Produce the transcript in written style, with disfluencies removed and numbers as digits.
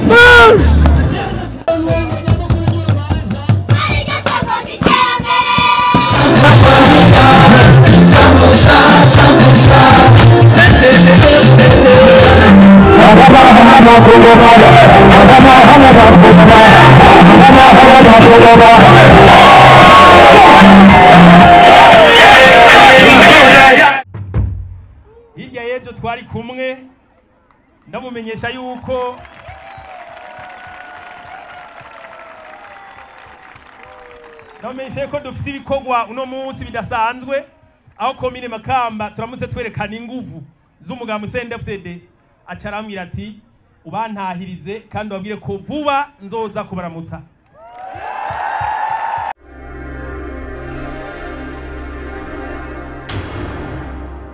Marche! Hirya y'ejo twari kumwe, ndamumenyesha yuko dufise ibikorwa uno munsi bidasanzwe, aho komine Makamba turamutse twerekana inguvu z'umugambi CNDD-FDD. Aca arambwira ati ubantahirize kandi ubabwire ko vuba nzoza kubaramutsa.